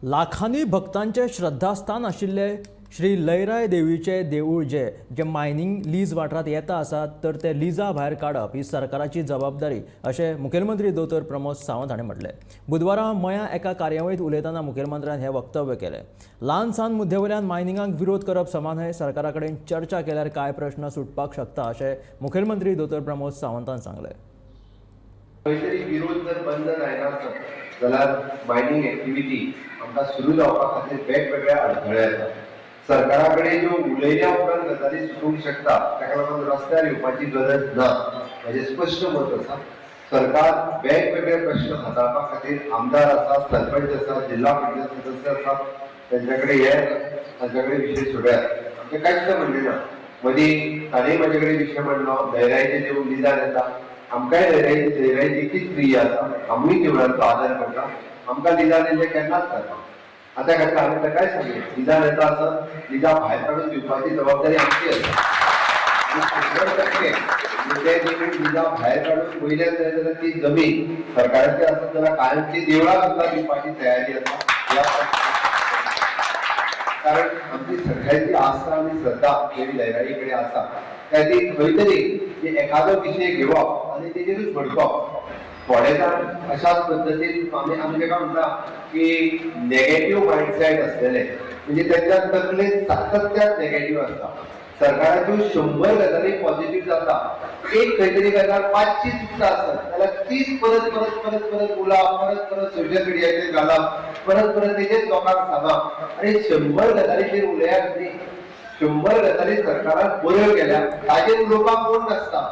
लाखांनी भक्तांचे श्रद्धास्थान आशिल्ले श्री लयराय देवीचे देवूळ जे जे मायनींग लीज वाठारांत येता आसा तर ते लिजा भायर काडप ही सरकाराची जबाबदारी अशें मुखेलमंत्री दोतोर प्रमोद सावंत हांणी म्हटलें. बुधवारा मयां एका कार्यावळींत उलयतना मुखेलमंत्र्यान हें वक्तव्य केलें. ल्हान सान मुद्द्या वयल्यान मायनिंगाक विरोध करप समा न्हय, सरकारा कडेन चर्चा केल्यार कांय प्रश्न सुटपाक शकता अशें मुखेलमंत्री दोतोर प्रमोद सावंतान सांगलें. खंय तरी विरोध जर बंद जायना आसत जाल्यार मायनींग एक्टिविटी आमकां सुरू जावपा खातीर वेगवेगळे अडथळे येतात. सरकारा कडेन ज्यो उलयल्या उपरांत गजाली सुटूंक शकता, ताका लागून रस्त्यार येवपाची गरज ना, म्हजें स्पश्ट मत आसा. सरकार वेगवेगळे प्रश्न हाताळपा खातीर आमदार आसा, सरपंच आसा, जिल्हा पंचायत सदस्य आसा, तांच्या कडेन येयात, तांच्या कडेन विशय सोडयात. आमचें कांयच म्हणणें ना. मदीं ताणें म्हजे कडेन विशय मांडलो, लयराईचें देवूळ निदान येता. आमकांय लयराई तितलीच प्रिय आसा. आमूय देवळांचो आदर करता. आमकां निदान येयल्लें केन्नाच जाता. आतां खातीर हांवें ताकाय सांगलें, निदान येता आसत निदां भायर काडून दिवपाची जबाबदारी आमची आसा. आनी 100% तें देवूळ निदां भायर काडून वयल्यान जाय जाल्यार ती जमीन सरकाराची आसत जाल्यार कायमची देवळां सुद्दां दिवपाची तयारी आसा. ह्या कारण आमची सगळ्यांची आस्था आनी श्रद्धा देवी लयराई कडेन आसा. त्या ती खंय तरी एखादो विशय घेवप आनी तेजेरूच भडकप. थोडे जाण अशाच पद्दतीन आमी ताका म्हणटा की नेगेटीव मायंडसेट आसलेले, म्हणजे तेंच्या तकलेंत सातत्यान नेगेटीव आसता. सरकाराच्यो 100 गजाली पॉझिटीव जाता, एक खंय तरी गजाल 5शी चुकता आसत जाल्यार तीच परत परत परत परत उलोवप, परत परत सोशल मिडियाचेर घालप, परत परत तेजेच लोकांक सांगप. आनी 100 गजालीचेर उलयात न्ही, 100 गजाली सरकारान बऱ्यो केल्या ताजेर उलोवपाक कोण नासता.